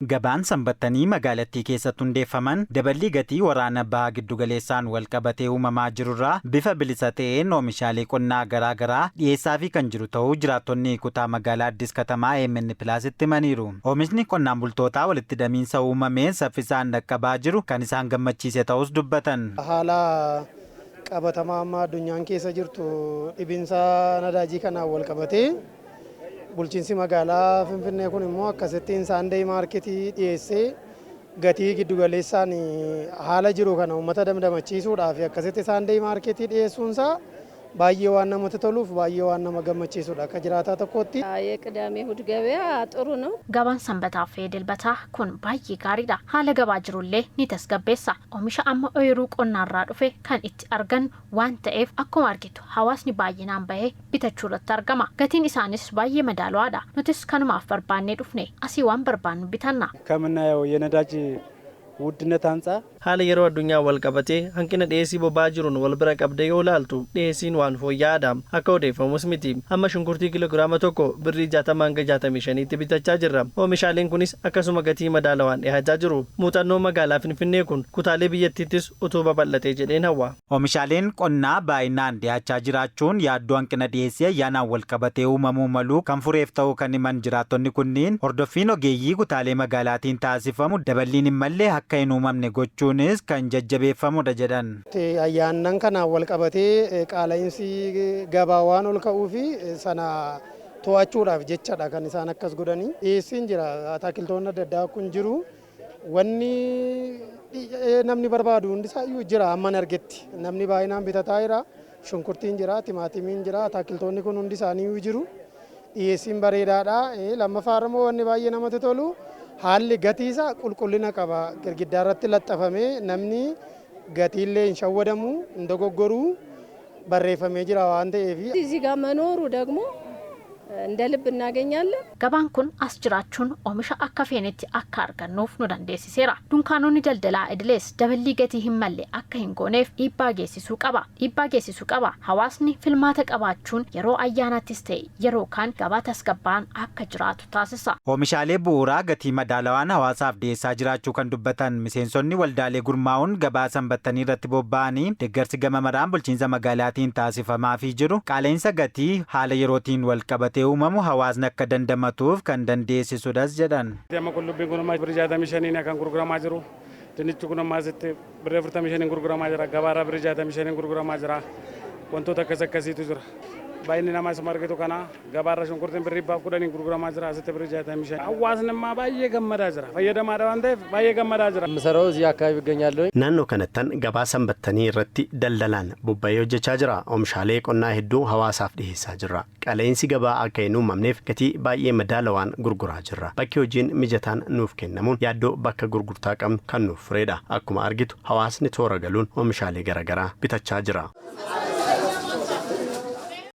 Gabaan sanbattanii magaalattii keessatti hundeeffaman daballii gatii waraana baha giddugaleessaan wal qabatee uumamaa jirurraa bifa bilisa ta'een oomishaalee qonnaa garaa garaa dhiyeessaafii kan jiru ta'uu jiraattonni kutaa magaalaa Addis Katamaa AMN Plusitti himaniiru. Oomishni qonnaan bultootaa walitti hidhamiinsa uumameen saffisaan dhaqqabaa jiru kan isaan gammachiise ta'us dubbatan. Haala qabatamaa amma addunyaan keessa jirtu dhibinsa nadaajii kanaan wal qabatee, bulchiinsi magaalaa Finfinnee kun immoo akkasittiin Sunday marketii dhiyeessee gatii giddugaleessaan haala jiru kana uummata damdamachiisuudhaaf akkasitti Sunday marketii dhiyeessuunsaa baay'ee waan namatti toluuf, baay'ee waan nama gammachiisudha akka jiraataa tokkootti. የቅዳሜ እሁድ ገበያ ጥሩ ነው። Gabaan sanbataa fi dilbataa kun baay'ee gaariidha. Haala gabaa jirullee ni tasgabbeessa. Oomisha amma ooyiruu qonnaarraa dhufe kan itti argannu waan ta'eef, akkuma argitu hawaasni baay'inaan bahee bitachuu irratti argama. Gatiin isaanis baay'ee madaalawaadha. Nutis kanumaaf barbaannee dhufne, asii waan barbaannu bitanna. ከምናየው የነዳጅ ውድነት አንጻር Haala yeroo addunyaa wal qabatee hanqina dhiyeessii boba'aa jiruun wal bira qabdee yoo ilaaltu, dhiyeessiin waan fooyya'aadha. Akka odeeffamus miti. Amma shunkurtii kiloogiraama 1 birrii 60 hanga 65tti bitachaa jirra. Oomishaaleen kunis akkasuma gatii madaalawaan dhiyaachaa jiru. Muuxannoo magaalaa Finfinnee kun kutaalee biyyattiittis utuu babal'atee jedheen hawwa. Oomishaaleen qonnaa baay'inaan dhiyaachaa jiraachuun yaaddoo hanqina dhiyeessii ayyaanaan wal qabatee uumamuu malu kan fureef ta'uu kan himan jiraattonni kunniin, hordoffiin ogeeyyii kutaalee magaalaatiin taasifamu daballiin hin malle akka hin uumamne gochuunis kan jajjabeeffamudha jedhan. Ayyaannan kanaan wal qabatee qaala'insi gabaa waan ol ka'uu fi sana to'achuudhaaf jechadha kan isaan akkas godhanii. Dhiyeessiin jira, ataakiltoonni adda addaa kun jiru. Wanni namni barbaadu hundisaayyuu jira amman argetti. Namni baay'inaan bitataa jira. Shunkurtiin jira, timaatimiin jira, ataakiltoonni kun hundi isaanii jiru. Dhiyeessiin bareedaadha. Lammaffaa immoo wanni baay'ee namatti tolu haalli gatiisa qulqullina qaba. Girgiddaa irratti laxxafamee namni gatiillee hin shawwadamu, hin dogoggoruu, barreeffamee jira waan ta'eef. እዚህ ጋር መኖሩ ደግሞ እንደ ልብ እናገኛለን። Gabaan kun as jiraachuun oomisha akka feenetti akka argannuuf nu dandeessiseera. Dunkaanonni daldalaa idilees daballii gatii hin malle akka hin gooneef dhiibbaa geessisuu qaba. Dhiibbaa geessisuu qaba. Hawaasni filmaata qabaachuun yeroo ayyaanaattis ta'e yeroo kaan gabaa tasgabbaan akka jiraatu taasisa. Oomishaalee bu'uuraa gatii madaalawaan hawaasaaf dhiyeessaa jiraachuu kan dubbatan miseensonni waldaalee gurmaa'uun gabaa sanbattanii irratti bobba'anii, deeggarsi gama maraan bulchiinsa magaalaatiin taasifamaafii jiru qaala'insa gatii haala yerootiin wal qabatee uumamu hawaasni akka dandamatuuf kan dandeessisudhas jedhan. Amma qullubbiin kun ammaa birrii 65iin kan gurguramaa jiru. Dinnichi kun ammaa asitti birrii 45iin gurguramaa jira. Gabaarraa birrii 65iin gurguramaa jira. Wantoota akkas akkasiitu jira. Baay'inni namaa isuma argitu kana. Gabaarra shunkurtiin birrii 110iin gurguramaa jira. Asitti birrii 65. Hawaasni immoo baay'ee gammadaa jira. Fayyadamaadha waan ta'eef baay'ee gammadaa jira. የምሰራው እዚህ አካባቢ እገኛለሁ። Naannoo kanattan gabaa sanbattanii irratti daldalaan bobba'ee hojjechaa jira. Oomishaalee qonnaa hedduu hawaasaaf dhiyeessaa jirra. Qaala'insi gabaa akka hin uumamneef gatii baay'ee madaalawaan gurguraa jirra. Bakki hojiin mijataan nuuf kennamuun yaaddoo bakka gurgurtaa qabnu kan nuuf fureedha. Akkuma argitu hawaasni toora galuun oomishaalee garaagaraa bitachaa jira.